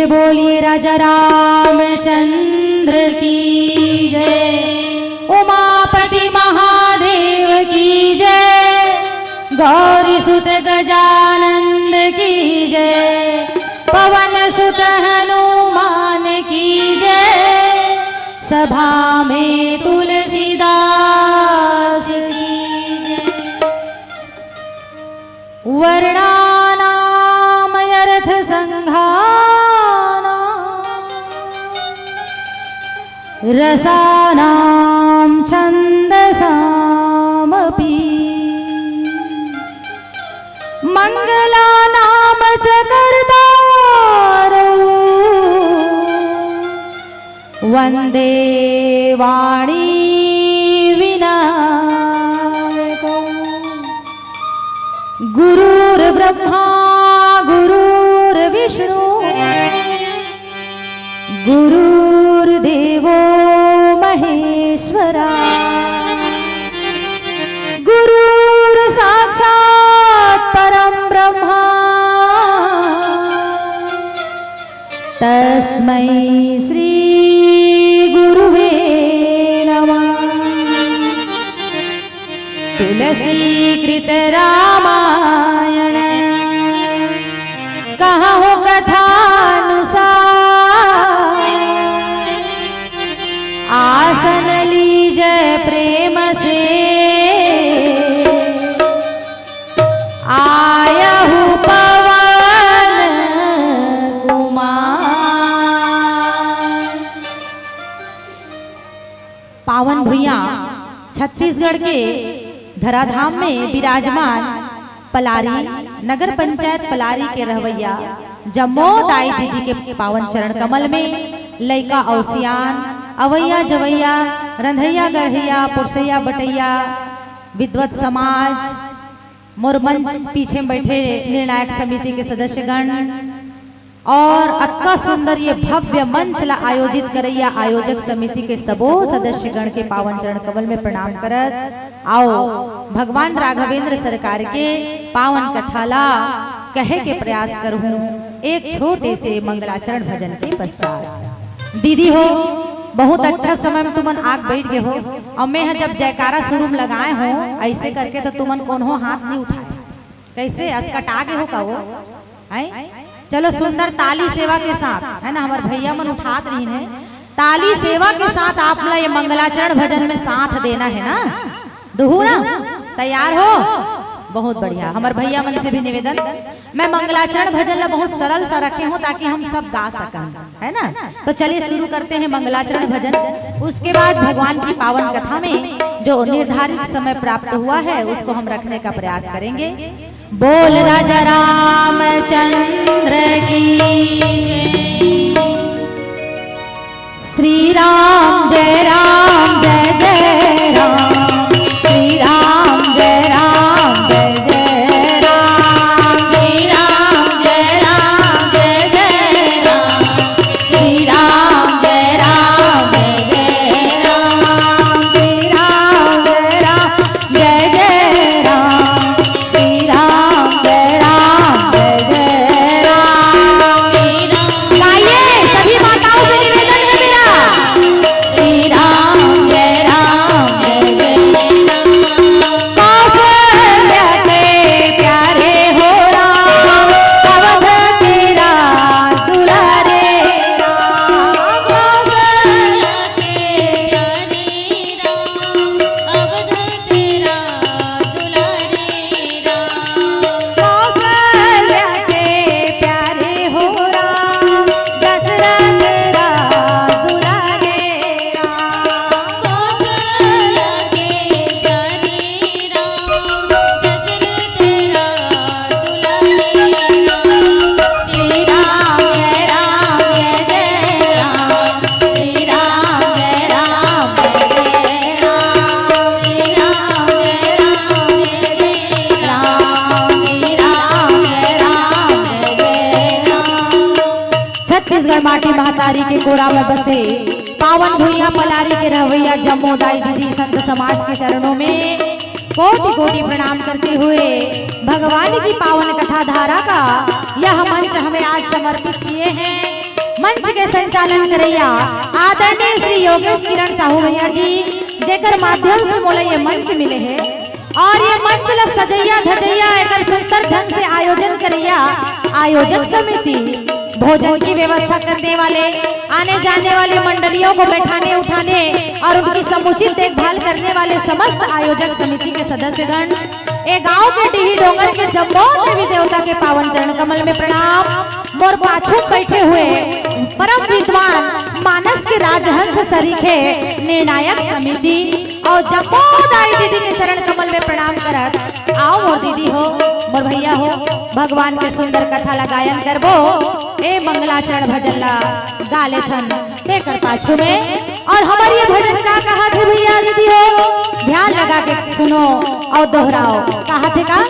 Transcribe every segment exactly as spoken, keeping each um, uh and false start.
बोलिए राजा रामचंद्र की जय, उमापति महादेव की जय, गौरी सुत गजानंद की जय, पवन सुत हनुमान की जय, सभा में तुलसीदास की जय। वर्णानामर्थसंघानां रसानां छन्दसामपि। मङ्गलानां च कर्तारौ वन्दे वाणी विनायकौ। गुरुर्ब्रह्मा गुरुर्विष्णु गुरुर्देवो महेश्वरा। गुरुर्साक्षात् परं ब्रह्मा तस्मै श्री गुरुवे नमः। तुलसी कृत रामायण कहूँ कथानुसार, आसन लीजे प्रेम से आयहु पवन कुमार। पावन भुइयां छत्तीसगढ़ के धराधाम में विराजमान पलारी, नगर पंचायत पलारी के रहवैया जम्मो दाई दीदी के पावन चरण कमल में लइका अउ सियान, अवैया जवैया, रंधैया गढ़ैया, पुरसैया बटैया, विद्वत समाज, मोर मंच पीछे बैठे निर्णायक समिति के सदस्यगण और अतका सुंदर ये भव्य मंच ला आयोजित करैया आयोजक समिति के सबो सदस्यगण के पावन चरण कमल में प्रणाम करत आओ भगवान राघवेंद्र सरकार के पावन कथा ला कहे के प्रयास करहूं एक छोटे से मंगलाचरण भजन के पश्चात। दीदी हो, बहुत अच्छा समय में तुमन आग बैठ गए हो और मैं ह जब जयकारा शुरू में लगाए हो ऐसे करके तो तुमन कोनो हाथ नहीं उठाए। कैसे असकटा गे हो का वो? हैं? चलो सुंदर ताली सेवा के साथ, है ना, हमारे भैया मन उठात रही हैं। ताली सेवा के साथ आप ला ये मंगलाचरण भजन में साथ देना है ना, दुहू ना? तैयार हो? बहुत बढ़िया। हमारे भैया मन से भी निवेदन, मैं मंगलाचरण भजन ला बहुत सरल सा रखे हूँ ताकि हम सब गा सकन, है ना? तो चलिए शुरू करते हैं मंगलाचरण भजन। उसके बाद भगवान की पावन कथा में जो निर्धारित समय प्राप्त हुआ है उसको हम रखने का प्रयास करेंगे। बोल राजा रामचंद्र की जय। श्री राम जय राम जय जय राम। श्री राम जय राम जय जय राम। श्री राम जय राम जय जय राम। श्री राम जय राम जय जय राम। श्री राम जय राम जय जय राम। श्री राम जय राम जय जय राम। श्री राम। गाइए, सभी माताओं से निवेदन है मेरा। श्री राम जय राम जय जय राम। कौशल्या के प्यारे हो राम, अवध के राज दुलारे राम। कौशल्या के प्यारे राम, अवध के राज दुलारे राम। कौशल्या के प्यारे हो राम, दशरथ राज दुलारे राम। कौशल्या के प्यारे राम, दशरथ राज दुलारे राम। श्री राम जय राम जय जय राम। श्री राम जय राम जय जय राम। श्री राम जय राम जय जय राम। श्री राम जय राम जय जय राम। छत्तीसगढ़ माटी महतारी के कोरा में बसे पावन भुइयां पलारी के रहवैया जम्मो दाई दीदी संत समाज के चरणों में कोटि कोटि प्रणाम करते हुए भगवान की पावन कथा धारा का यह मंच हमें आज समर्पित किए हैं। मंच के संचालन करैया आदरणीय श्री योगेश किरण साहू भैया जी, जेकर माध्यम से मोला ये मंच मिले हे और ये मंच ला सजैया धजैया एकर सुंदर ढंग से आयोजन करैया आयोजक समिति, भोजन की व्यवस्था करने वाले, आने जाने वाली मंडलियों को बैठाने उठाने और उनकी समुचित देखभाल करने वाले समस्त आयोजक समिति के सदस्यगण, ए गांव के डीही डोंगर के जम्मो देवी देवता के पावन चरण कमल में प्रणाम। मोर पाछू बैठे हुए परम विद्वान मानस के राजहंस सरीखे निर्णायक समिति और जम्मो दाई दीदी के चरण कमल में प्रणाम करत, आओ मोर दीदी हो, मोर भैया हो, भगवान के सुंदर कथा ला गायन करबो। ए मंगलाचरण भजन ला गा लेथन तेकर पाछू में। और हमर ये भजन का कहा थे भैया दीदी हो, ध्यान लगा के सुनो और दोहराओ। कहा थे का?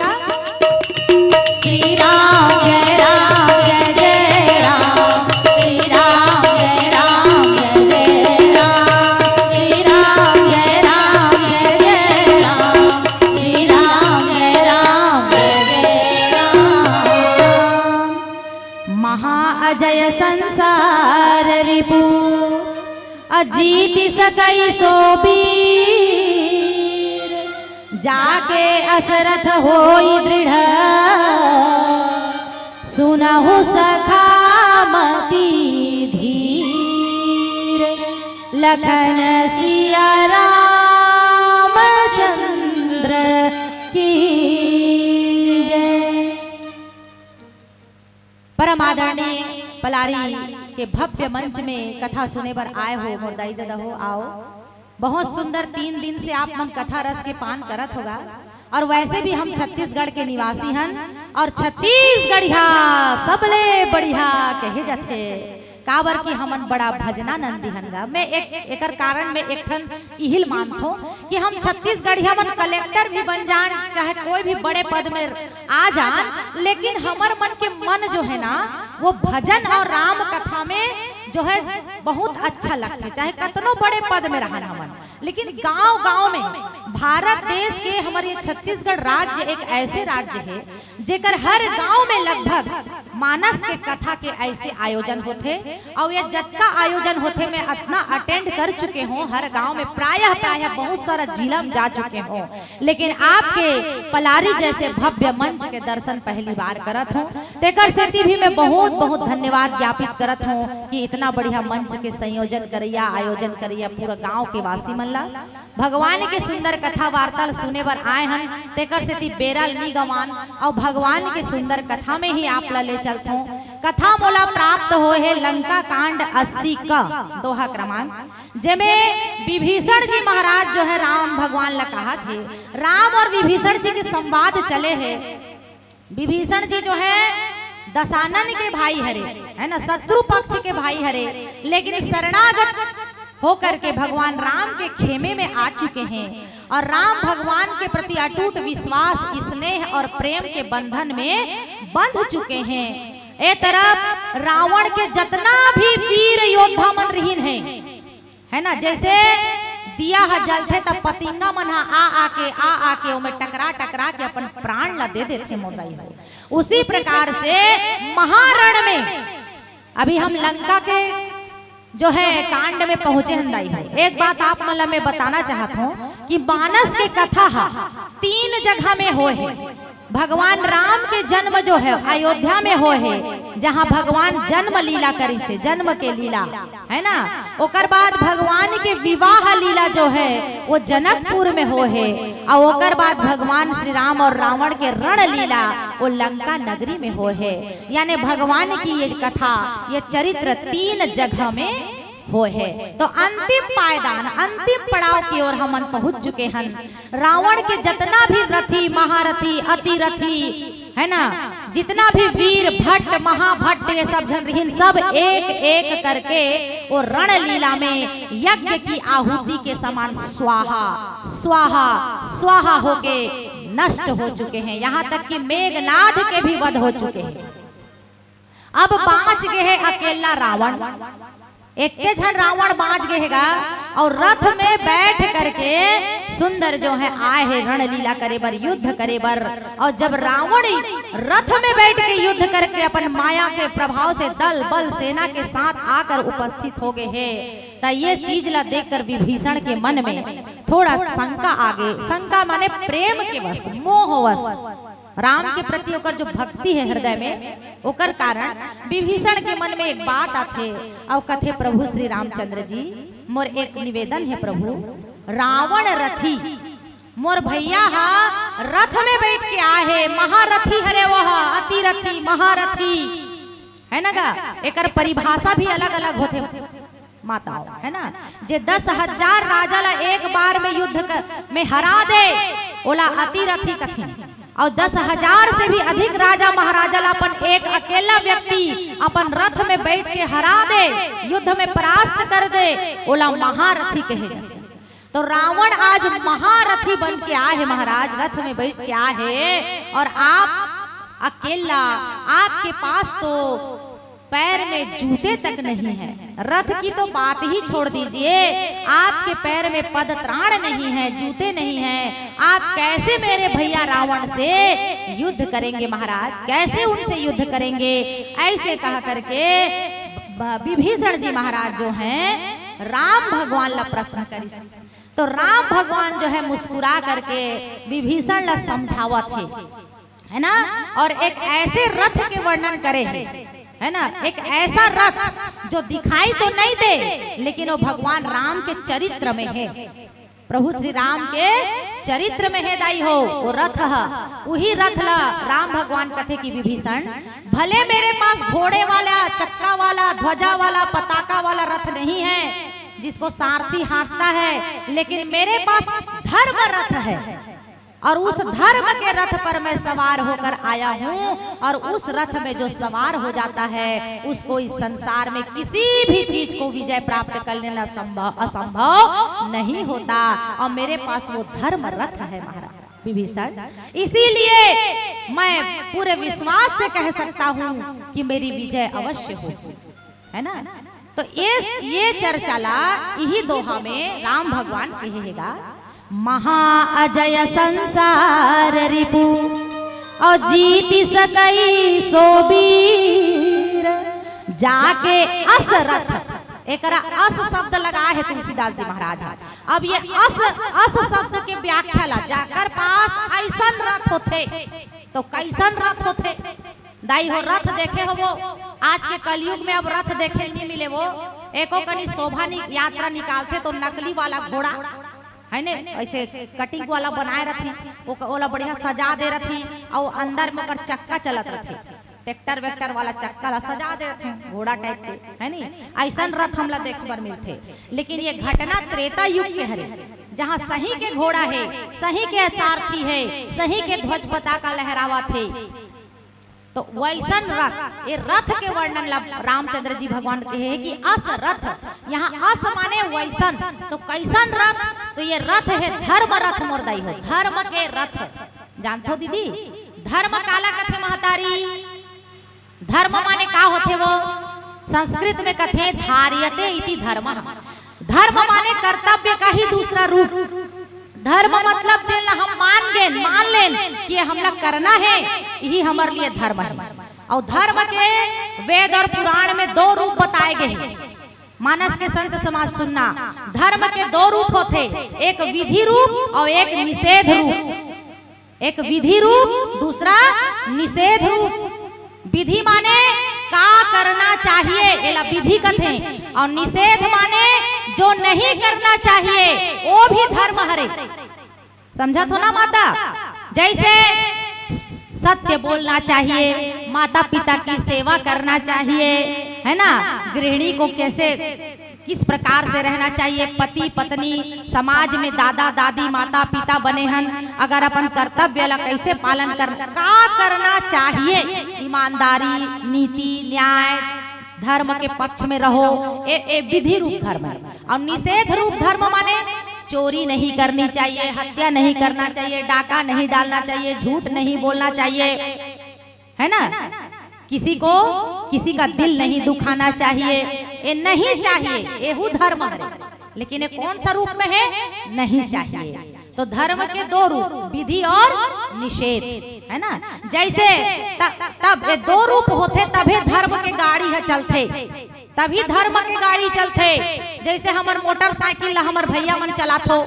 श्री राम जय राम जय जय राम, श्री राम जय राम जय जय राम, श्री राम जय राम जय जय राम, श्री राम जय राम जय जय राम। महाअजय संसार रिपु, अजीति सकई सो बीर, जाके असरथ होई दृढ़, सुनहु सखा मति धीर। लखन सिया रामचंद्र की जय। परम आदरणीय पलारी के भव्य मंच में कथा सुने बर आए हो मोर दाई ददा हो, आओ। बहुत सुंदर, तीन दिन से आप मन कथा रस के पान करत होगा। और वैसे भी हम छत्तीसगढ़ के निवासी हन और छत्तीसगढ़िया सबले बढ़िया कहे जाथे। काबर कि हमन बड़ा भजनानंदी हन गा। मैं एक, एकर कारण मैं एक ठन इहिल मानथों कि हम छत्तीसगढ़िया मन कलेक्टर भी बन जान, चाहे कोई भी बड़े पद में आ जान, लेकिन हमर मन के मन जो है ना, वो भजन और राम कथा में जो है बहुत अच्छा लगथे, चाहे कतनो बड़े पद में रहन हमन। लेकिन गांव-गांव में, भारत देश के हमर ये छत्तीसगढ़ राज्य एक ऐसे राज्य है, जेकर हर गांव में लगभग मानस के कथा के ऐसे आयोजन होथे, और ये जतका आयोजन होथे, मैं अतना अटेंड कर चुके हों, हर गांव में प्रायः, प्रायः बहुत सारा जिला में जा चुके हों, लेकिन आपके पलारी जैसे भव्य मंच के दर्शन पहली बार करत हों। तेकर सेती भी मैं बहुत, बहुत धन्यवाद ज्ञापित करत हों कि इतना बढ़िया मंच के संयोजन करैया, आयोजन करैया पूरा गांव के वासी मन ला। भगवान के सुंदर कथा वार्ता ल सुने बर आए हन, तेकर सेती बेरा ल नी गंवान, अउ भगवान के सुंदर कथा में ही आप ला ले चलथों। कथा मोला प्राप्त होए हे लंका कांड अस्सी का दोहा क्रमांक, जेमे विभीषण जी महाराज जो है राम भगवान ला कहा थे, राम और विभीषण जी के संवाद चले हे। विभीषण जी जो है दशानन के भाई हरे, है ना, शत्रु पक्ष के भाई हरे, लेकिन शरणागत होकर के भगवान राम के खेमे में आ चुके हैं और राम भगवान के प्रति अटूट विश्वास, स्नेह और प्रेम के बंधन में बंध चुके हैं। ए तरफ रावण के जतना भी वीर योद्धा मन रहिन हे, है ना, जैसे दिया ह जलथे त पतिंगा मन ह आ आके, आ आके ओमे टकरा टकरा के अपन प्राण ला दे देथे मोर दाई हो। उसी प्रकार से महारण में अभी हम लंका के जो है कांड में पहुंचे हन दाई हो। एक बात आप मन ला मैं बताना चाहत हों कि मानस के कथा ह तीन जगह में होए हे। भगवान राम के जन्म जो है अयोध्या में होए हे, जहाँ भगवान जन्म लीला करिस हे, जन्म के लीला, है ना। ओकर बाद भगवान के विवाह लीला जो है वो जनकपुर में होए हे, और ओकर बाद भगवान श्री राम और रावण के रण लीला वो लंका नगरी में होए हे। यानी भगवान की ये कथा, ये चरित्र तीन जगह में होए हे। तो अंतिम पायदान, अंतिम पड़ाव की ओर हमन पहुंच चुके हन। रावण के जतना भी रथी, महारथी, अतिरथी, है ना, जितना भी वीर भट्ट, महाभट्ट, ये सब झन रहिन, सब एक एक करके वो रण लीला में यज्ञ की आहुति के समान स्वाहा, स्वाहा, स्वाहा होके नष्ट हो चुके हैं। यहाँ तक कि मेघनाद के भी वध हो चुके हैं। अब बांच गे हे अकेला रावण, एक्के झन रावण बांच गे हे गा, और रथ में बैठ करके सुंदर जो है आए हे रणलीला करे बर, युद्ध करे बर। और जब रावण रथ में बैठ के युद्ध करके अपन माया के प्रभाव से दल बल सेना के साथ आकर उपस्थित हो गए हे, त ये चीज ला देखकर विभीषण के मन में थोड़ा शंका आ गे। शंका माने प्रेम के वश, मोह वश, राम के प्रति ओकर जो भक्ति हे हृदय में, ओकर कारण विभीषण के मन में एक बात आथे। अउ कथे, "प्रभु श्री रामचंद्र जी, मोर एक निवेदन हे प्रभु, रावण रथी, मोर भैया हा रथ में बैठ के आए हे, महारथी हरे वह, अतिरथी, महारथी, है ना गा?" एकर परिभाषा भी अलग-अलग होथे माताओं, है ना? जे दस हजार राजा ला एक बार में युद्ध क-, में हरा दे, ओला अतिरथी कथिन। और दस हजार से भी अधिक राजा महाराजा ला अपन एक अकेला व्यक्ति अपन रथ में बैठ के हरा दे, युद्ध में परास्त कर दे, ओला महारथी कहे जाथे। तो रावण आज महारथी बन के आए हे महाराज, रथ में बैठ के आए हे, और आप अकेला, आपके पास तो पैर में जूते तक नहीं है, रथ की तो बात ही छोड़ दीजिए, आपके पैर में पद त्राण नहीं है, जूते नहीं है, आप कैसे मेरे भैया रावण से युद्ध करेंगे महाराज, कैसे उनसे युद्ध करेंगे? ऐसे कहा करके ब-, विभीषण जी महाराज जो हैं, राम भगवान ला प्रश्न करिस। तो राम भगवान जो है मुस्कुरा करके विभीषण ला समझावत हे, है ना? और एक ऐसे रथ के वर्णन करे हे, है ना? एक ऐसा रथ जो दिखाई तो नहीं दे, लेकिन वो भगवान राम के चरित्र में हे, प्रभु श्री राम के चरित्र में हे दाई हो, वो रथ ह। उही रथ ला राम भगवान कथे कि विभीषण, भले मेरे पास घोड़े वाला, चक्का वाला, ध्वजा वाला, पताका वाला रथ नहीं है, जिसको सारथी हाँकता है, लेकिन मेरे पास धर्म रथ है, और उस धर्म के रथ पर मैं सवार होकर आया हूँ, और उस रथ में जो सवार हो जाता है, उसको इस संसार में किसी भी चीज को विजय प्राप्त कर लेना संभव, असंभव नहीं होता। और मेरे पास वो धर्म रथ है महाराज विभीषण, इसीलिए मैं पूरे विश्वास से कह सकता हूँ कि मेरी विजय अवश्य होगी, है ना? तो ये, ये चर्चा ला इही दोहा में राम भगवान कहे हे गा, "महा अजय संसार रिपु, और जीति सकई सो वीर, जाके अस रथ।" एकरा अस शब्द लगा हे तुलसीदास जी महाराज ह। अब ये अस, अस शब्द के व्याख्या ला, जाकर पास ऐसन रथ होथे, तो कैसन रथ होथे? दाई हो, रथ देखे हो वो? आज के कलयुग में अब रथ देखे नहीं मिले वो। एको कनी शोभा नि-, यात्रा निकालथे तो नकली वाला घोड़ा, है ने, ऐसे कटिंग वाला बनाए रथे, ओक-, ओला बढ़िया सजा दे रथे, अउ अंदर में ओकर चक्का चलत रथे, ट्रैक्टर वैक्टर वाला चक्का ला सजा दे रथे, घोड़ा टाइप के, है नी? ऐसन रथ हमला देखे बर मिलथे। लेकिन ये घटना त्रेता युग के हरे, जहाँ सही के घोड़ा हे, सही के सारथी हे, सही के ध्वज पताका लहरावत हे। तो वैसन रथ, ये रथ के वर्णन ला रामचंद्र जी भगवान कहे हे कि अस रथ, यहाँ अस माने वैसन, तो कैसन रथ? तो ये रथ हे धर्म रथ मोर दाई हो, धर्म के रथ। जानथो दीदी, धर्म काला कथे महतारी? धर्म माने का होथे वो? संस्कृत में कथे धार्यते इति धर्मः। धर्म माने कर्तव्य का ही दूसरा रूप। धर्म मतलब जेन ला हम मान गेन, मान लेन कि ये हमला करना हे, यही हमर लिए धर्म हे। अउ धर्म के वेद अउ पुराण में दो रूप बताए गे हे। मानस के संत समाज सुनना, धर्म के दो रूप होथे, एक विधि रूप अउ एक निषेध रूप। एक विधि रूप, दूसरा निषेध रूप। विधि माने का करना चाहिए, एला विधि कथे, अउ निषेध माने जो नहीं करना चाहिए, वो भी धर्म हरे। समझत हो ना माता? जैसे सत्य बोलना चाहिए, माता पिता की सेवा करना चाहिए, है ना? गृहिणी को कैसे, किस प्रकार से रहना चाहिए, पति पत्नी, समाज में दादा दादी, माता पिता बने हन, अगर अपन कर्तव्य ला कैसे पालन कर, का करना चाहिए, ईमानदारी, नीति, न्याय, धर्म के पक्ष में रहो, ए, ए विधि रूप धर्म हे। अउ निषेध रूप धर्म माने चोरी नहीं करनी चाहिए, हत्या नहीं करना चाहिए, डाका नहीं डालना चाहिए, झूठ नहीं बोलना चाहिए, है ना? किसी को, किसी का दिल नहीं दुखाना चाहिए, ये नहीं चाहिए, एहू धर्म हरे। लेकिन ये कौन सा रूप में हे? नहीं चाहिए। तो धर्म के दो रूप, विधि और निषेध, है ना? जैसे त-, तब ये दो रूप होथे, तभे धर्म के गाड़ी ह चलथे, तभी धर्म के गाड़ी चलथे। जैसे हमर मोटरसाइकिल ला हमर भैया मन चलाथो,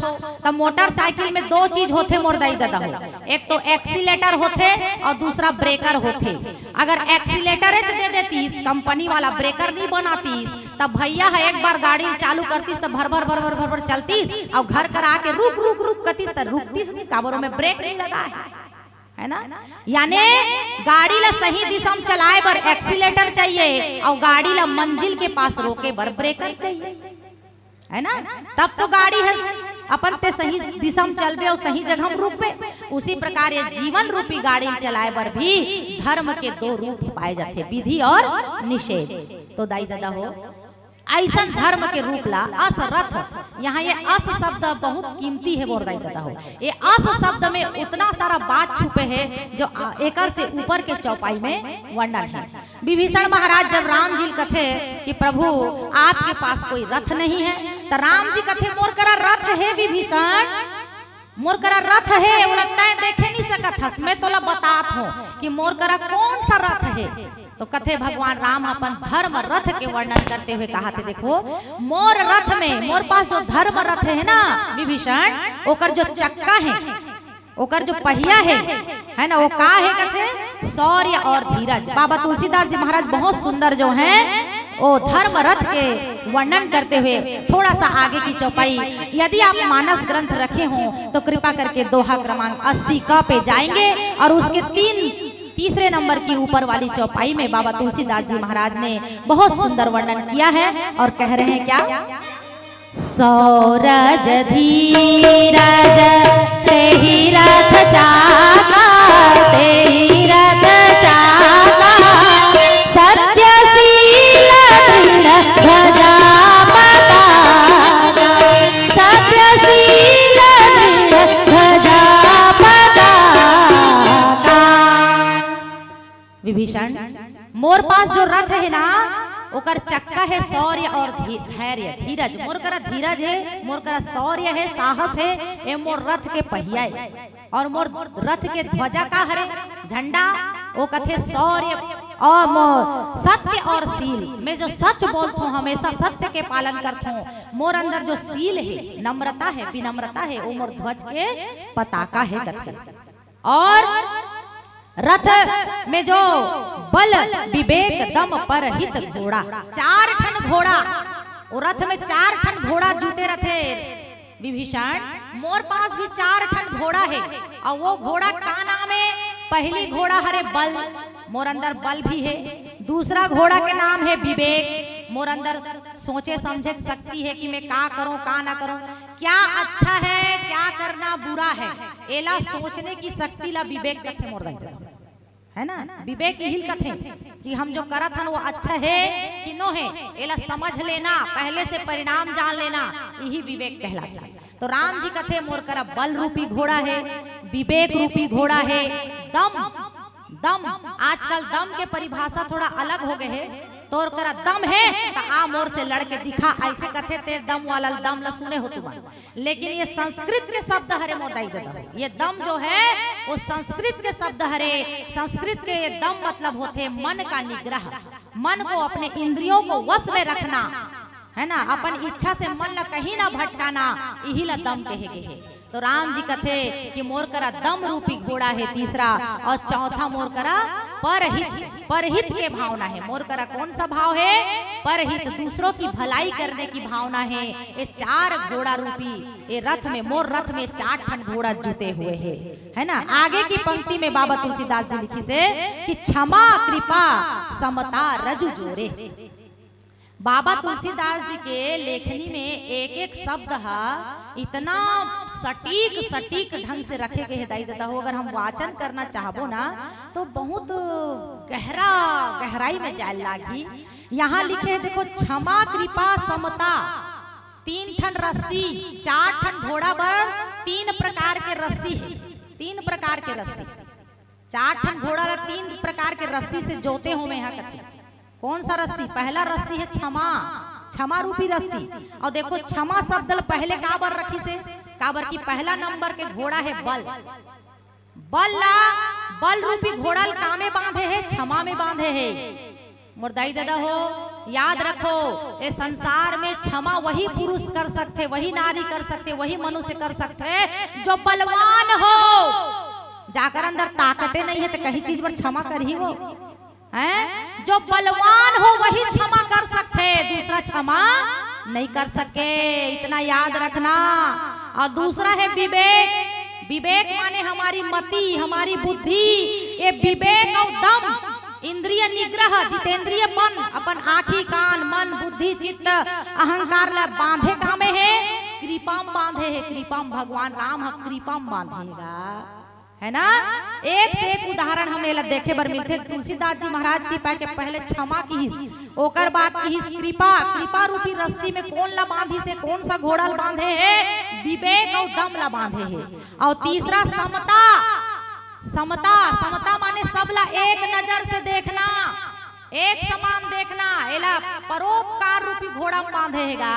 त मोटरसाइकिल में दो चीज होथे मोर दाई ददा हो, एक तो एक्सीलेटर होथे और दूसरा ब्रेकर होथे। अगर एक्सीलेटरेच दे देतीस, कंपनी वाला ब्रेकर नहीं बनातीस, तब भैया ह एक बार गाड़ी चालू करतीस, तब भर भर भर भर भर भर चलतीस, और घर कर आके रुक रुक रुक कतीस, त रुकतीस नहीं, काबर ओमे ब्रेक नहीं लगा है, है ना? यानी गाड़ी ला सही दिशा में चलाए बर एक्सीलेटर चाहिए और गाड़ी ला मंजिल के पास रोके बर ब्रेकर चाहिए, है ना? तब तो गाड़ी ह अपन ते सही दिशा में चलबे और सही जगह में रुकबे। उसी प्रकार ये जीवन रूपी गाड़ी चलाए बर भी धर्म के दो रूप पाए जाथे, विधि और निषेध। तो दाई ददा हो, ऐसन धर्म के रूप ला अस रथ, यहाँ ये अस शब्द बहुत कीमती है मोर दाई ददा हो। ये अस शब्द में उतना सारा बात छुपे है जो आ-, एकर से ऊपर के चौपाई में वर्णन है। विभीषण महाराज जब राम जी ल कथे कि प्रभु, आपके पास कोई रथ नहीं है, त राम जी कथे, मोर करा रथ है विभीषण, मोर करा रथ है, वो लगता है देखे नहीं सकत हस, मैं तोला बतात हूँ कि मोर करा कौन सा रथ है। तो कथे भगवान राम अपन धर्म रथ के वर्णन करते हुए कहा थे, देखो, मोर रथ में, मोर पास जो धर्म रथ है ना विभीषण, ओकर जो चक्का है, ओकर जो पहिया है, है ना, वो का है कथे? शौर्य और धीरज। बाबा तुलसीदास जी महाराज बहुत सुंदर जो है वो धर्म रथ के वर्णन करते हुए थोड़ा सा आगे की चौपाई, यदि आप मानस ग्रंथ रखे हो तो कृपा करके दोहा क्रमांक अस्सी क पे जाएंगे और उसके तीन, तीसरे नंबर की ऊपर वाली चौपाई में बाबा तुलसीदास जी महाराज ने बहुत सुंदर वर्णन किया है और कह रहे हैं क्या? शौरज धीरज तेहि रथ चाका, तेहि रथ चाका, सत्यशील दृढ़ ध्वजा पताका, सत्यशील दृढ़ ध्वजा पताका। विभीषण, मोर पास जो रथ है ना, ओकर चक्का है शौर्य और धी-, धैर्य, धीरज। मोर करा धीरज है, मोर करा शौर्य है, साहस है, ये मोर रथ के पहिया है। और मोर रथ के ध्वजा का हरे? झंडा। वो कथे शौर्य और मो-, सत्य और शील। मैं जो सच बोलथों, हमेशा सत्य के पालन करथों। मोर अंदर जो शील है, नम्रता है, विनम्रता है, वो मोर ध्वज के पताका है कथे। और रथ में जो बल, विवेक, दम, परहित घोड़ा, चार ठन घोड़ा, वो रथ में चार ठन घोड़ा जूते रथे। विभीषण, मोर पास भी चार ठन घोड़ा है, और वो घोड़ा का नाम है? पहली घोड़ा हरे बल, मोर अंदर बल भी है। दूसरा घोड़ा के नाम है विवेक, मोर अंदर सोचे समझे के शक्ति है कि मैं का करूं, का ना करूं, क्या अच्छा है, क्या करना बुरा है, एला सोचने की शक्ति ला विवेक कथे मोर दाई ददा। है ना? विवेक यही कथे कि हम जो करत हन वो अच्छा है कि नो है, एला समझ लेना, पहले से परिणाम जान लेना, यही विवेक कहलाथे। तो राम जी कथे मोर करा बल रूपी घोड़ा है, विवेक रूपी घोड़ा है, दम, दम, आजकल दम के परिभाषा थोड़ा अलग हो गए है। तोर करा दम है त आ मोर से लड़ के दिखा, ऐसे कथे। तेर दम वाला दम ला सुने हो तुमन, लेकिन ये संस्कृत के शब्द हरे मोर दाई ददा। ये दम जो है वो संस्कृत के शब्द हरे। संस्कृत के ये दम मतलब होथे मन का निग्रह, मन को, अपने इंद्रियों को वश में रखना, है ना, अपन इच्छा से मन ला कहीं ना भटकाना, यही ला दम कहे गे हे। तो राम जी कथे कि मोर करा दम रूपी घोड़ा है तीसरा, और चौथा मोर करा परहित, परहित के भावना है। मोर करा कौन सा भाव है? परहित, दूसरों की भलाई करने की भावना है। ये चार घोड़ा रूपी ये रथ में, मोर रथ में चार ठन घोड़ा जुते हुए है, है ना। आगे की पंक्ति में बाबा तुलसीदास जी लिखिसे कि क्षमा कृपा समता रजु जोरे। बाबा तुलसीदास जी के लेखनी में एक एक शब्द हा इतना सटीक, सटीक ढंग से रखे गए हे दाई ददा हो। अगर हम वाचन करना चाहबो ना तो बहुत गहरा, गहराई में जाए लागही। यहाँ लिखे हे, देखो, क्षमा कृपा समता, तीन ठन रस्सी, चार ठन घोड़ा बर तीन प्रकार के रस्सी हे, तीन प्रकार के रस्सी। चार ठन घोड़ा ला तीन प्रकार के रस्सी से जोते हो मैं हा कथे। कौन सा रस्सी? पहला रस्सी है क्षमा, क्षमा रूपी रस्सी। और देखो, क्षमा शब्द ल पहले का बर रखिसे? काबर कि पहला नंबर के घोड़ा हे बल। बल ला, बल रूपी घोड़ा ल कामे बांधे हे, क्षमा में बांधे हे। मोर दाई ददा हो, याद रखो, ए संसार में क्षमा वही पुरुष कर सकथे, वही नारी कर सकथे, वही मनुष्य कर सकथे जो बलवान हो। जाकर अंदर ताकते नहीं है तो कही चीज पर क्षमा करही वो, हैं? जो बलवान हो वही क्षमा कर सकथे, दूसरा क्षमा नहीं कर सके, इतना याद रखना। और दूसरा है विवेक। विवेक माने हमारी मति, हमारी बुद्धि। ये विवेक और दम, इंद्रिय निग्रह, जितेंद्रिय मन, अपन आँखी, कान, मन, बुद्धि, चित्त, अहंकार ला बांधे कामे हे, कृपा म बांधे हे। कृपा म भगवान राम ह कृपा म बांधेगा, है ना? एक से एक उदाहरण हमें ला देखे बर मिलथे। तुलसीदास जी महाराज कृपा के पहले क्षमा किहिस, ओकर बाद किहिस कृपा। कृपा रूपी रस्सी में कोन ला बांधिस हे, कोन सा घोड़ा ला बांधे हे? विवेक और दम ला बांधे हे। और तीसरा समता। समता, समता माने सबला एक नजर से देखना, एक समान देखना। एला परोपकार रूपी घोड़ा में बांधे हे गा।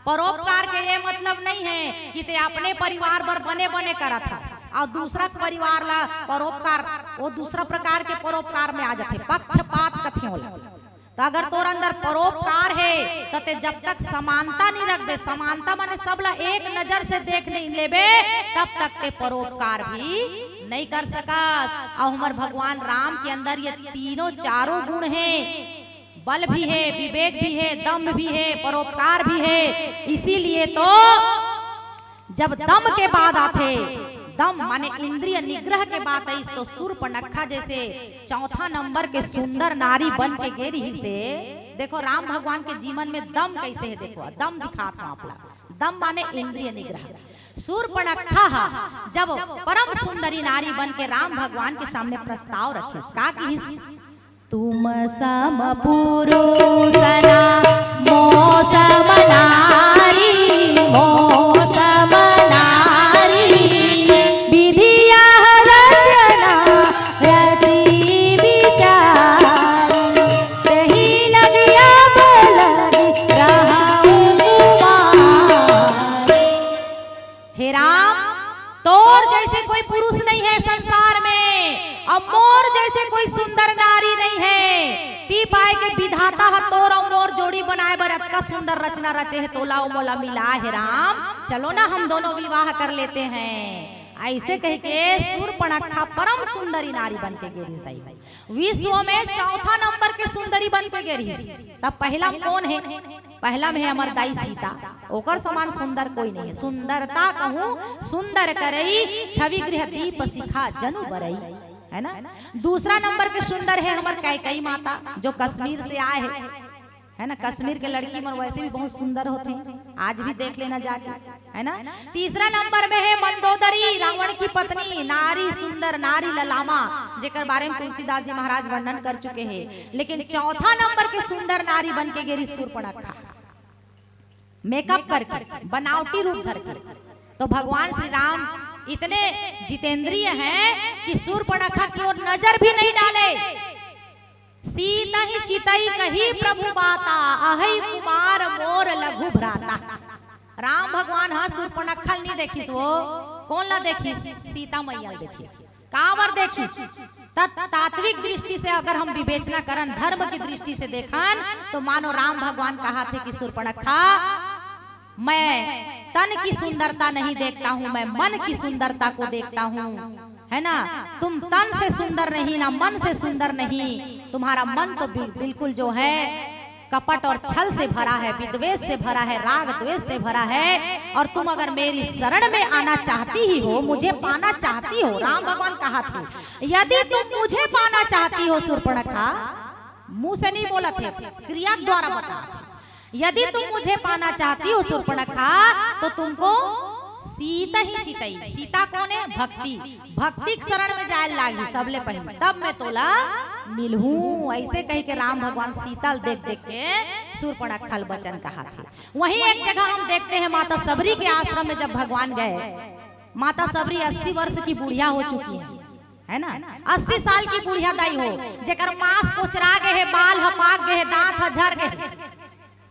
परोपकार के ये मतलब नहीं है कि ते अपने परिवार बर बने बने करत हस और दूसरा के परिवार ला परोपकार, वो दूसरा प्रकार के परोपकार में आ जाथे, पक्षपात कथे ओला। तो अगर तोर अंदर परोपकार है तो ते जब तक समानता नहीं रखबे, समानता माने सबला एक नजर से देख नहीं लेबे, तब तक ते परोपकार भी नहीं कर सकस। और हमार भगवान राम के अंदर ये तीनों चारों गुण हैं। बल भी है, विवेक भी है, दम्भ भी है, परोपकार भी है। इसीलिए तो जब दम के बाद आथे, दम माने इंद्रिय निग्रह के बात आइस, तो सूर्पनखा जैसे चौथा नंबर के सुंदर नारी बन के गे रहिस हे। देखो राम भगवान के जीवन में दम कैसे है, देखो दम दिखात हूँ आप ला। दम माने इंद्रिय निग्रह। सूर्पनखा हा जब परम सुंदरी नारी बन के राम भगवान के सामने प्रस्ताव रखिस, का किहिस? तुम सम पुरुष ना मो सम नारी, मो सम नारी। विधि यह रचना रति विचार, तही लगिया बलि रहु कुमार। हे राम, तोर जैसे कोई पुरुष नहीं है संसार में, और मोर जैसे कोई सुंदर नारी नहीं है। ती पाए के विधाता ह तोर और मोर जोड़ी बनाए बर अतका सुंदर रचना रचे है, तोला अउ मोला मिला है राम, चलो ना हम दोनों विवाह कर लेते हैं। ऐसे कह के सूर्पणखा परम सुंदरी नारी बन के गे रिहिस दाई। विश्व में चौथा नंबर के सुंदरी बन के गे रिहिस। तब पहला में कौन है? पहला में है हमर दाई सीता, ओकर समान सुंदर कोई नहीं है। सुंदरता कहूँ सुंदर करई, छवि गृह दीप शिखा जनु बरई, है ना। दूसरा नंबर के सुंदर है हमर कैकई माता, जो कश्मीर से आए है, है ना। कश्मीर के लड़की मन वैसे भी बहुत सुंदर होथे, आज भी देख लेना जाके, है ना। तीसरा नंबर में है मंदोदरी, रावण की पत्नी, नारी सुंदर, नारी ललामा, जेकर बारे में तुलसीदास जी महाराज वर्णन कर चुके हैं। लेकिन चौथा नंबर के सुंदर नारी बन के गे रिहिस सूर्पणखा, मेकअप करके, बनावटी रूप धर के। तो भगवान श्री राम इतने जितेंद्रिय हैं कि सूर्पणखा की ओर नजर भी नहीं डाले। सीतहि चितई कही प्रभु बाता, अहई कुमार मोर लघु भ्राता। राम भगवान ह सूर्पणखा ल नहीं देखिस, वो कौन ला देखिस? सीता मैया ल देखिस। काबर देखिस? त-, तात्विक दृष्टि से अगर हम विवेचना करन, धर्म की दृष्टि से देखन, तो मानो राम भगवान कहाथे कि सूर्पणखा, मैं तन की सुंदरता नहीं देखता हूँ, मैं मन की सुंदरता को देखता हूँ, है ना। तुम तन से सुंदर नहीं, ना मन से सुंदर नहीं, तुम्हारा मन तो बिल-, बिल्कुल जो है कपट और छल से भरा है, विद्वेष से भरा है, राग द्वेष से भरा है। और तुम अगर मेरी शरण में आना चाहती ही हो, मुझे पाना चाहती हो, राम भगवान कहाथे, यदि तुम मुझे पाना चाहती हो सूर्पणखा, मुंह से नहीं बोलथे, क्रिया के द्वारा बताथे, यदि तुम मुझे पाना चाहती हो सूर्पणखा, तो तुमको सीतहि चितई। सीता कौन है? भक्ति। भक्ति के शरण में जाए लागी सबले पहले, तब मैं तोला मिलहूं। ऐसे कह के राम भगवान सीता ल देख देख के सूर्पणखा ल बचन कहाथे। वहीं एक जगह हम देखते हैं, माता सबरी के आश्रम में जब भगवान गए, माता सबरी अस्सी वर्ष की बुढ़िया हो चुकी है, है ना, अस्सी साल की बुढ़िया दाई हो, जेकर मांस कोचरा गए है, बाल ह पाक गए है, दांत ह झर गए है,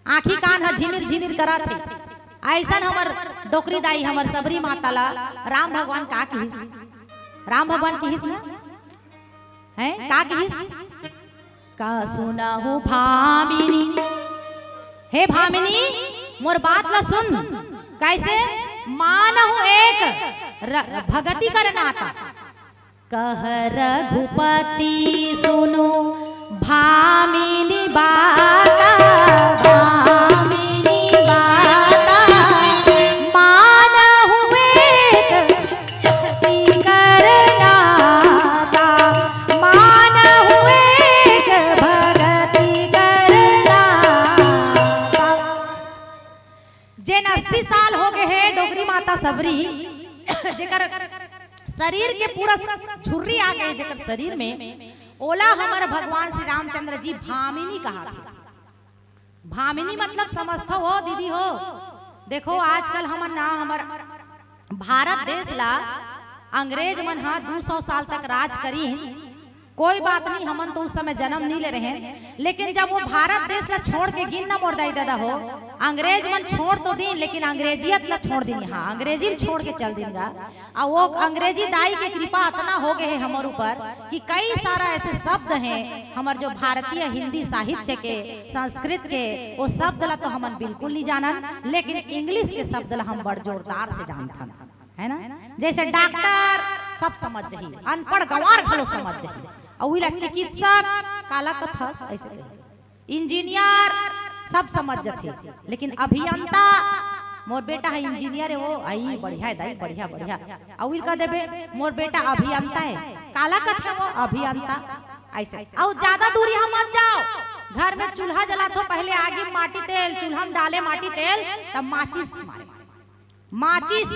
आंखी कान ह झिमिर झिमिर करत हे। अइसन हमर डोकरी दाई, हमर सबरी माता ला राम भगवान का किहिस? राम भगवान किहिस ना? हैं? का किहिस? का सुनहु भामिनी, हे भामिनी, मोर बात ला सुन। कइसे? मानहु एक र-, भगति कर नाता। कह रघुपति सुनु भामिनी बाता, भामिनी बाता। मानहु एक भगति कर नाता, मानहु एक भगति कर नाता। जेन अस्सी साल हो गए हे डोकरी माता सबरी, जेकर शरीर के पूरा झुर्री आ गए, जेकर शरीर में, ओला हमर भगवान श्री रामचंद्र जी भामिनी कहाथे। भामिनी मतलब समझथव हो दीदी हो, देखो आजकल हमन ना, हमर भारत देश ला अंग्रेज मन हा दू सौ साल तक राज करिन, कोई बात नहीं, हमन तो उस समय जन्म नहीं ले रहे हैं, लेकिन जब वो भारत देश ला छोड़ के गिन ना मोर दाई ददा हो, अंग्रेज मन छोड़ तो दिन, लेकिन अंग्रेजियत ला छोड़ दिन, हाँ, अंग्रेजी ला छोड़ के चल दिन गा। आ वो अंग्रेजी दाई के कृपा अतना हो गए है हमर ऊपर कि कई सारा ऐसे शब्द हैं हमर जो भारतीय हिंदी साहित्य के, संस्कृत के, वो शब्द ला तो हमन बिल्कुल नहीं जानन, लेकिन इंग्लिश के शब्द ला हम बड़ जोरदार से जानथन, है ना? जैसे डॉक्टर सब समझ जही, अनपढ़ गंवार घलो समझ जही, अउ उही ला चिकित्सक काला कथस ऐसे कही। इंजीनियर सब समझ जथे, लेकिन अभियंता, मोर बेटा है इंजीनियर है, वो आई बढ़िया है दाई, बढ़िया, बढ़िया। अउ इर कह देबे, मोर बेटा अभियंता है, काला कथे वो अभियंता। ऐसे अउ ज्यादा दूरी हम मत जाओ, घर में चूल्हा जलाथो, पहले आगी में माटी तेल, चूल्हा में डाले माटी तेल, तब माचिस मारे, माचिस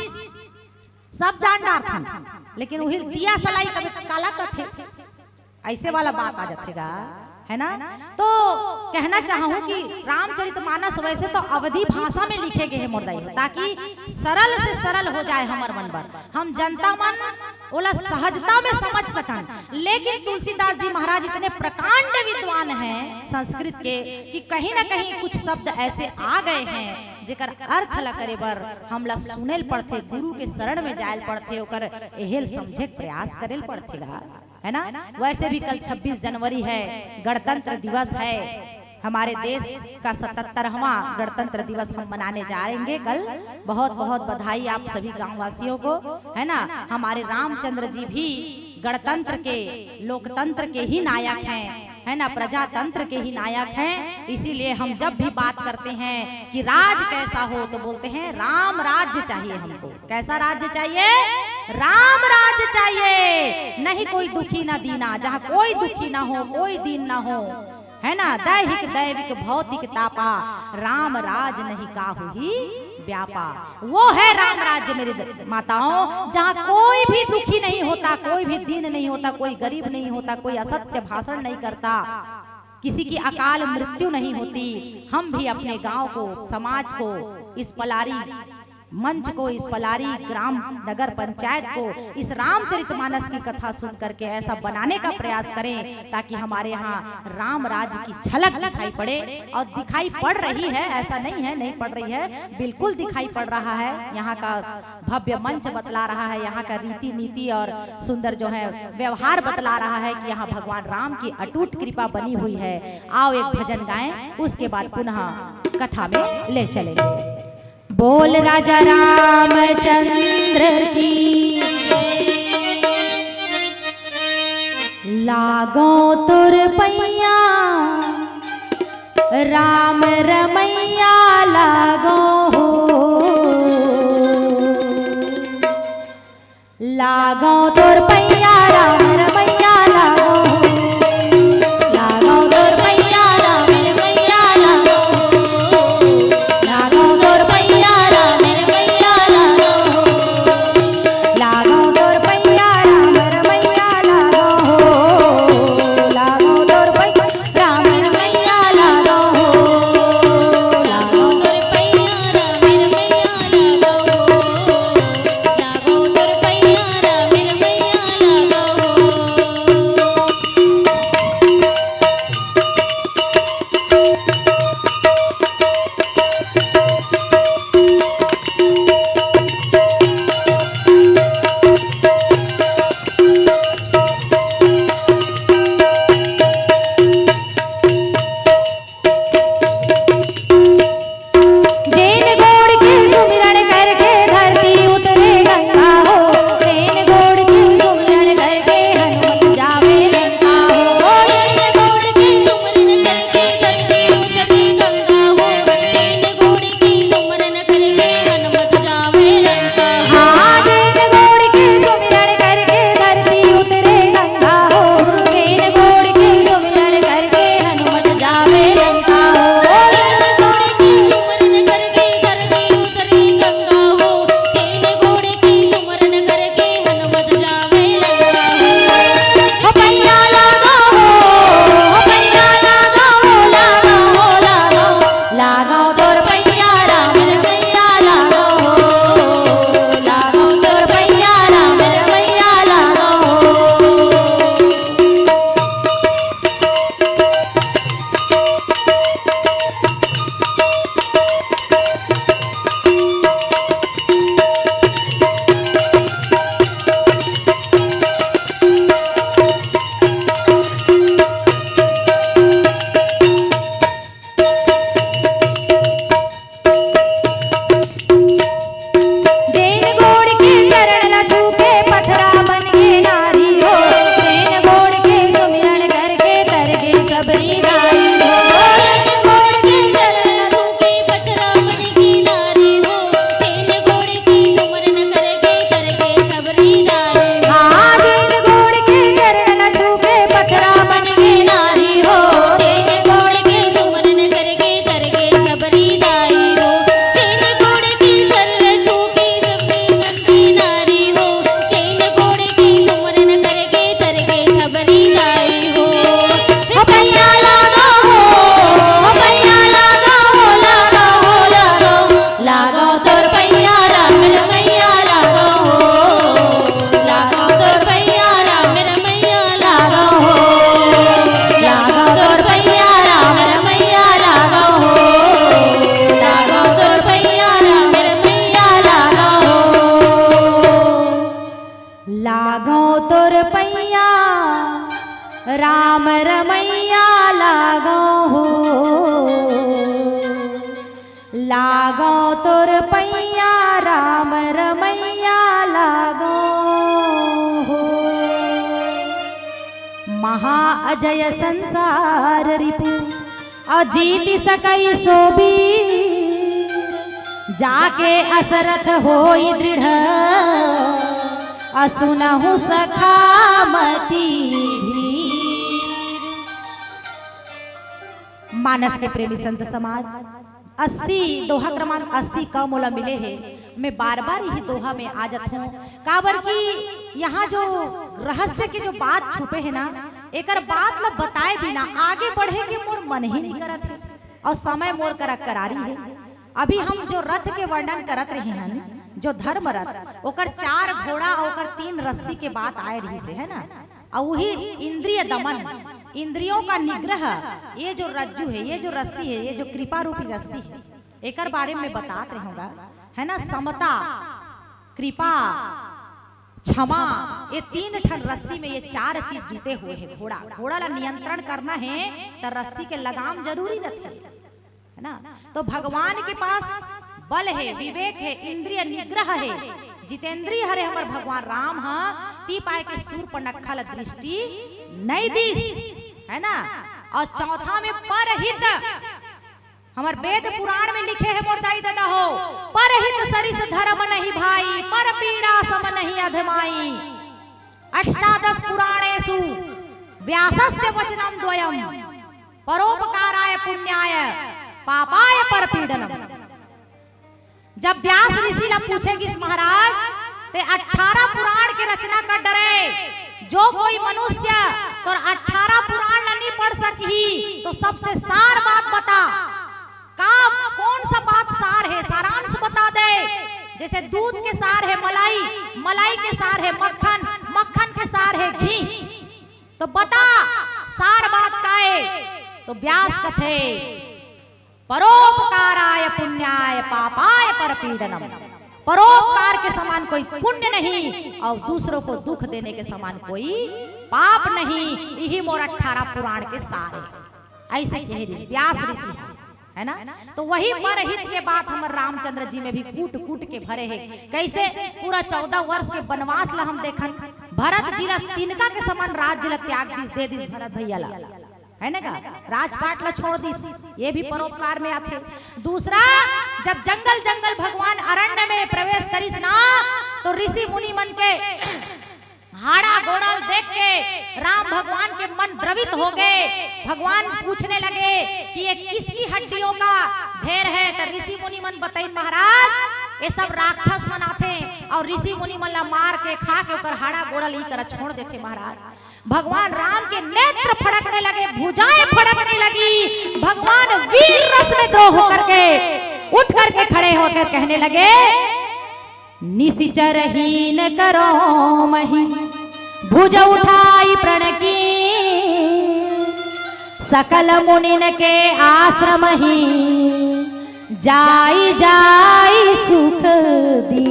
सब जान डारथन, लेकिन उही दिया सलाई कभी काला कथे, ऐसे वाला बात आ जाथे गा, है ना? तो कहना चाहूँ कि रामचरित मानस वैसे तो अवधी भाषा में लिखे गए हैं मोर दाई हो, ताकि सरल से सरल हो जाए हमर मन बर, हम जनता मन ओला सहजता में समझ सकन। लेकिन तुलसीदास जी महाराज इतने प्रकांड विद्वान हैं संस्कृत के कि कहीं ना कहीं कुछ शब्द ऐसे आ गए हैं जेकर अर्थ ला करे बर हमला सुनेल पड़थे, गुरु के शरण में जायल पड़थे, ओकर एहेल समझे के प्रयास करेल पड़थे गा, है ना? वैसे भी कल छब्बीस जनवरी है, गणतंत्र दिवस है, हमारे देश का सतहत्तरवां गणतंत्र दिवस हम मनाने जा रहेंगे कल। बहुत बहुत बधाई आप सभी गांववासियों को, है ना? हमारे रामचंद्र जी भी गणतंत्र के, लोकतंत्र के ही नायक हैं, है ना, प्रजातंत्र के ही नायक हैं। इसीलिए हम जब भी बात करते हैं कि राज कैसा हो, तो बोलते हैं राम राज्य चाहिए हमको। कैसा राज्य चाहिए? राम राज्य चाहिए। नहीं कोई दुखी ना दीना, जहाँ कोई दुखी ना हो, कोई दीन ना हो, है ना, दैहिक दैविक भौतिक तापा, राम राज नहीं काहू ही व्यापा। वो है राम राज्य मेरी द-, माताओं, जहाँ कोई भी दुखी नहीं होता, कोई भी दीन नहीं होता, कोई गरीब नहीं होता, कोई असत्य भाषण नहीं करता, किसी की अकाल मृत्यु नहीं होती। हम भी अपने गांव को, समाज को, इस पलारी मंच को, इस पलारी ग्राम नगर पंचायत को इस रामचरितमानस की कथा सुन करके ऐसा बनाने का प्रयास करें, ताकि हमारे यहाँ राम राज की झलक दिखाई पड़े। और दिखाई पड़ रही है, ऐसा नहीं है नहीं पड़ रही है, बिल्कुल दिखाई पड़ रहा है। यहाँ का भव्य मंच बतला रहा है, यहाँ का रीति नीति और सुंदर जो है व्यवहार बतला रहा है कि यहाँ भगवान राम की अटूट कृपा बनी हुई है। आओ एक भजन गाएं, उसके बाद पुनः कथा में ले चलेंगे। बोल राजा रामचंद्र की। लागो तोर पैया राम रमैया लागो हो। लागो तोर पैया राम रमैया लागो हो। लागो तोर पैया राम रमैया लागो हो। लागो तोर पैया राम रमैया लागो हो। लागो तोर पैया राम रमैया लागो हो। लागो तोर पैया राम रमैया लागो हो। लागो तोर पैया राम रमैया लागो हो। लागो तोर पैया राम रमैया राम रमैया लागो हो, लागो तोर पैया, राम रमैया लागो हो। महा अजय संसार रिपु, अजीत सकई सोबीर, जाके असरथ होई दृढ़, असुनहु सखामति भीर। मानस के प्रेमी संत समाज, अस्सी, दोहा क्रमांक अस्सी का मोला मिले हे। मैं बार-बार इही दोहा में आ जात हूँ, काबर कि यहाँ जो रहस्य के जो बात छुपे हे ना, एकर बात ल बताए बिना आगे बढ़े के मोर मन ही नहीं करत हे, और समय मोर करा करारी हे। अभी हम जो रथ के वर्णन करत रहे हन, जो धर्म रथ, ओकर चार घोड़ा और ओकर तीन रस्सी के बात आए रहिस हे, है ना? अउ उही इंद्रिय दमन, इंद्रियों का निग्रह, ये जो रज्जु हे, ये जो रस्सी हे, ये जो कृपा रूपी रस्सी हे, एकर बारे में बतात रहे हों गा, है ना? समता, कृपा, क्षमा, ये तीन ठन रस्सी में ये चार चीज जुटे हुए हे। घोड़ा, घोड़ा ला नियंत्रण करना हे त रस्सी के लगाम जरूरी रथे, है ना? तो भगवान के पास बल हे, विवेक हे, इंद्रिय निग्रह हे, जितेंद्रिय हरे हमर भगवान राम ह, ती पाए के सूर्पनखा ल दृष्टि नहीं दिस, है ना? और चौथा में परहित, हमर वेद पुराण में लिखे हे मोर दाई ददा हो, "परहित सरिस धर्म नहीं भाई, पर पीड़ा सम नहीं अधमाई।" अष्टादश पुराणेषु व्यासस्य वचनं द्वयं, परोपकाराय पुण्याय पापाय परपीडनम। जब व्यास ऋषि ला पूछे गिस महाराज, ते अठारह पुराण के रचना कर डरे, जो कोई मनुष्य तोर अठारह पुराण ला नहीं पढ़ सकही, तो सबसे सार बात बता, का, कौन सा बात सार हे, सारांश बता दे। जैसे दूध के सार हे मलाई, मलाई के सार हे मक्खन, मक्खन के सार हे घी, तो बता सार बात का हे? तो व्यास कथे, "परोपकाराय पुण्याय पापाय परपीडनम।" परोपकार के समान कोई पुण्य नहीं और दूसरों को दुख देने के समान कोई पाप नहीं। इही मोर अठारह पुराण के सार हे, ऐसे कहे ऋषि, व्यास ऋषि ह, है ना? तो वही परहित के बात हमर रामचंद्र जी में भी कूट कूट के भरे हे। कैसे? पूरा चौदह वर्ष के वनवास ला हम देखन, भरत जी ला तिनका के समान राज्य ला त्याग दिस, दे दिस भरत भैया ला, है ना का? राजपाट ला छोड़ दिस, ये भी परोपकार में आथे। दूसरा, जब जंगल जंगल भगवान अरण्य में प्रवेश करिस ना, तो ऋषि मुनि मन के हाड़ा गोड़ल देख के राम भगवान के मन द्रवित हो गए। भगवान पूछने लगे कि ये किसकी हड्डियों का ढेर है? तो ऋषि मुनि मन बताइन, महाराज, ये सब राक्षस मन आथे और ऋषि मुनि मन ला मार के, खा के ओकर हाड़ा गोड़ल ई करा छोड़ देथे महाराज। भगवान राम के नेत्र फड़कने लगे, भुजाएं फड़कने लगी। भगवान वीर रस में द्रोह होकर के उठ करके खड़े होकर कहने लगे, "निशिचर हीन करो मही, भुज उठाई प्रण की, सकल मुनिन के आश्रम ही, जाई जाई सुख दी।"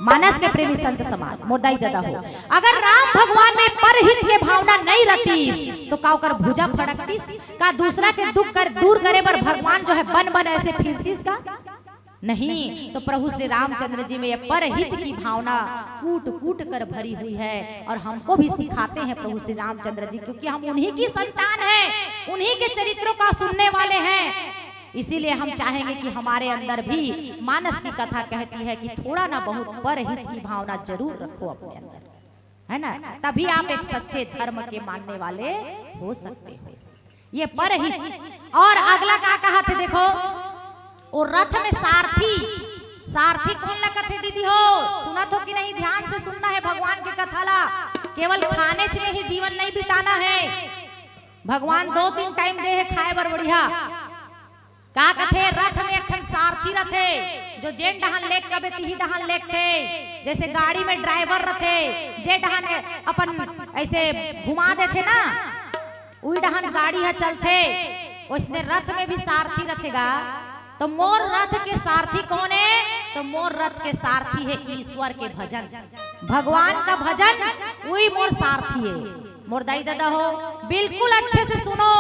मानस के प्रेमी संत समाज, मोर दाई ददा हो, अगर राम भगवान में परहित के भावना नहीं रहतीस, तो का ओकर भुजा फड़कतीस? का दूसरा के दुख कर, दूर करे बर भगवान जो है बन बन ऐसे फिरतीस का? नहीं। तो प्रभु श्री रामचंद्र जी में ये परहित की भावना कूट कूट कर भरी हुई है और हमको भी सिखाते हैं प्रभु श्री रामचंद्र जी, क्योंकि हम उन्हीं की संतान हैं, उन्हीं के चरित्रों का सुनने वाले हैं। इसीलिए हम चाहेंगे कि हमारे अंदर भी, मानस की कथा कहती है कि थोड़ा ना बहुत परहित की भावना जरूर रखो अपने अंदर, है ना? तभी आप एक सच्चे धर्म के मानने वाले हो सकते हो। ये परहित। और अगला का कहा थे, देखो, वो रथ में सारथी, सारथी कौन ला कथे दीदी हो? सुनत हो कि नहीं? ध्यान से सुनना है भगवान के कथा ला, केवल खानेच में ही जीवन नहीं बिताना है। भगवान दो तीन टाइम दे हे खाए बर बढ़िया। का कथे, रथ में एक ठन सारथी रथे, जो जेन डहान लेक कबे तिही डहान लेकथे। जैसे गाड़ी में ड्राइवर रथे, जे डहान अपन ऐसे घुमा देथे ना, उही डहान गाड़ी ह चलथे। ओइसने रथ में भी सारथी रथे गा। तो मोर रथ के सारथी कौन हे? तो मोर रथ के सारथी हे ईश्वर के भजन, भगवान का भजन। उही मोर सारथी हे। मोर दाई ददा हो, बिल्कुल अच्छे से सुनो।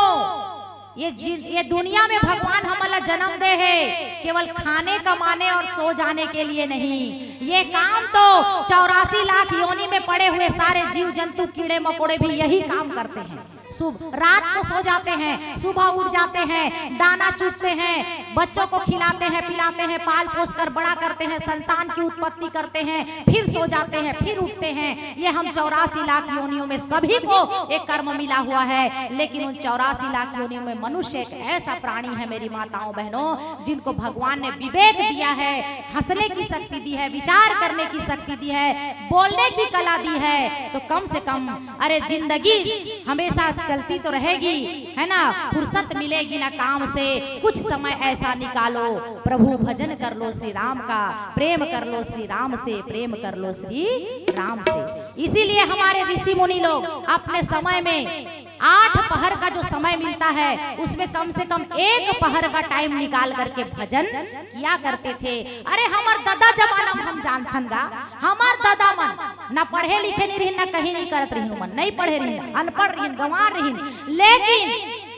ये जि-, ये दुनिया में भगवान हमन ला जन्म दे हे केवल खाने, कमाने और सो जाने के लिए नहीं। ये काम तो चौरासी लाख योनि में पड़े हुए सारे जीव जंतु, कीड़े मकोड़े भी यही काम करते हैं। सुबह रात को सो जाते हैं, सुबह उठ जाते हैं, दाना चुगते हैं, बच्चों को खिलाते हैं, पिलाते हैं, पाल पोस कर बड़ा करते हैं, संतान की उत्पत्ति करते हैं, फिर सो जाते हैं, फिर उठते हैं। ये हम चौरासी लाख योनियों में सभी को एक कर्म मिला हुआ है, लेकिन उन चौरासी लाख योनियों में मनुष्य एक ऐसा प्राणी है, मेरी माताओं बहनों, जिनको भगवान ने विवेक दिया है, हंसने की शक्ति दी है, विचार करने की शक्ति दी है, बोलने की कला दी है। तो कम से कम, अरे, जिंदगी हमेशा चलती तो रहेगी, है ना? फुर्सत मिलेगी ना काम से, कुछ समय ऐसा निकालो, प्रभु भजन कर लो श्री राम का, प्रेम कर लो श्री राम से, प्रेम कर लो श्री राम से। इसीलिए हमारे ऋषि मुनि लोग अपने समय में आठ पहर का जो समय मिलता है, उसमें कम से कम एक पहर का टाइम निकाल करके भजन किया करते थे। अरे, हमर ददा जमाना में हम जानथन गा, हमर ददा मन ना पढ़े लिखे नहीं रहिन, ना कहीं नहीं करत रहिन, मन नहीं पढ़े रहिन, अनपढ़ रहिन, गंवार रहिन, लेकिन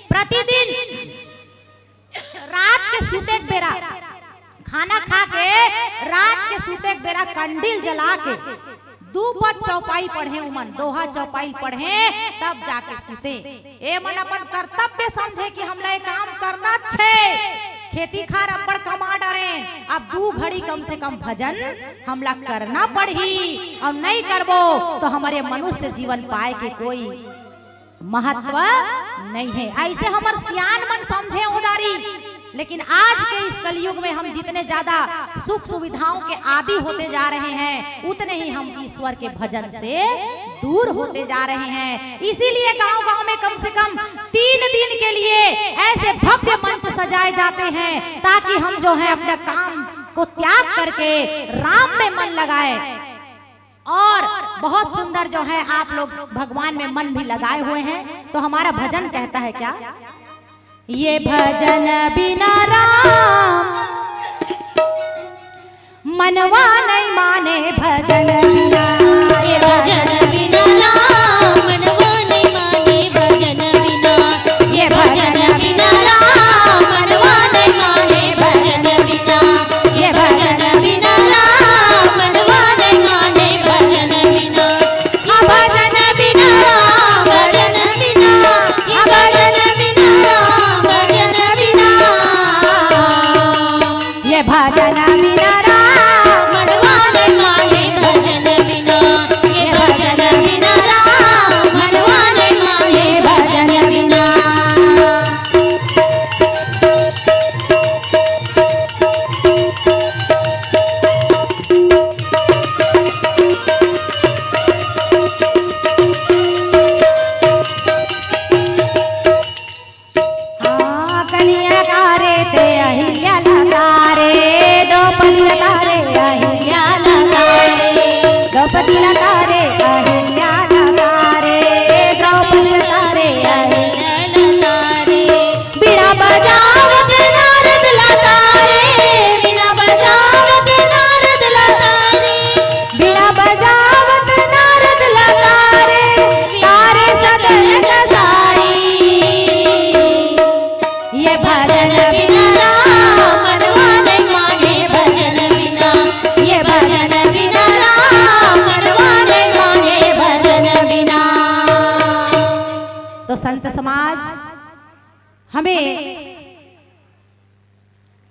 प्रतिदिन रात के सूते के बेरा, खाना खा के रात के सूते के बेरा कंडील जला के दू पद चौपाई पढ़े उमन, दोहा चौपाई पढ़े, तब जाके सूते। ए मन अपन कर्तव्य समझे कि हमला ये काम करना छे। खेती खार अब्बड़ कमा डरेन, अब दू घड़ी कम से कम भजन हमला करना पड़ही, और नहीं करबो तो हमर ये मनुष्य जीवन पाए के कोई महत्व नहीं है। ऐसे हमर सियान मन समझे उदारी, लेकिन आज के इस कलयुग में हम जितने ज्यादा सुख सुविधाओं के आदी होते जा रहे हैं, उतने ही हम ईश्वर के भजन से दूर होते जा रहे हैं। इसीलिए गांव-गांव में कम से कम तीन दिन के लिए ऐसे भव्य मंच सजाए जाते हैं, ताकि हम जो है अपना काम को त्याग करके राम में मन लगाए। और बहुत सुंदर जो है आप लोग भगवान में मन भी लगाए हुए हैं, तो हमारा भजन कहता है क्या? ये भजन बिना राम मनवा नहीं माने, भजन बिना, ये भजन बिना राम मनवा नहीं माने, भजन बिना, ये भजन बिना राम मनवा नहीं माने, भजन बिना, ये भजन बिना राम मनवा नहीं माने, भजन बिना, ये भजन बिना राम, भजन बिना, ये भजन बिना राम, भजन बिना। ये भजन बिना राम मनवा नहीं माने, भजन बिना, ये भजन बिना राम मनवा नहीं माने, भजन बिना। हाँ, कनिया तारे ते अहिल्या ला तारे, द्रौपदी ला तारे अहिल्या ला तारे, द्रौपदी ला तारे अहिल्या ला तारे, द्रौपदी ला तारे अहिल्या ला तारे। बीड़ा बजावत नारद ला तारे, बीड़ा बजावत नारद ला तारे, बीड़ा बजावत नारद ला तारे, तारे सगल संसारी। ये भजन बिना राम मनवा नहीं माने, भजन बिना, ये भजन बिना राम मनवा नहीं माने, भजन बिना। तो संत समाज, हमें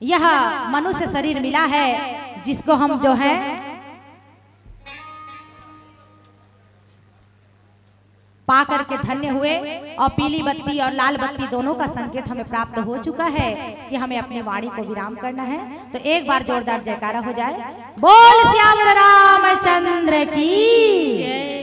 यह मनुष्य शरीर मिला है, जिसको हम जो है पा करके धन्य हुए, और पीली बत्ती और लाल बत्ती दोनों का संकेत हमें प्राप्त हो चुका है कि हमें अपनी वाणी को विराम करना है। तो एक बार जोरदार जयकारा हो जाए, बोल सियावर रामचंद्र की।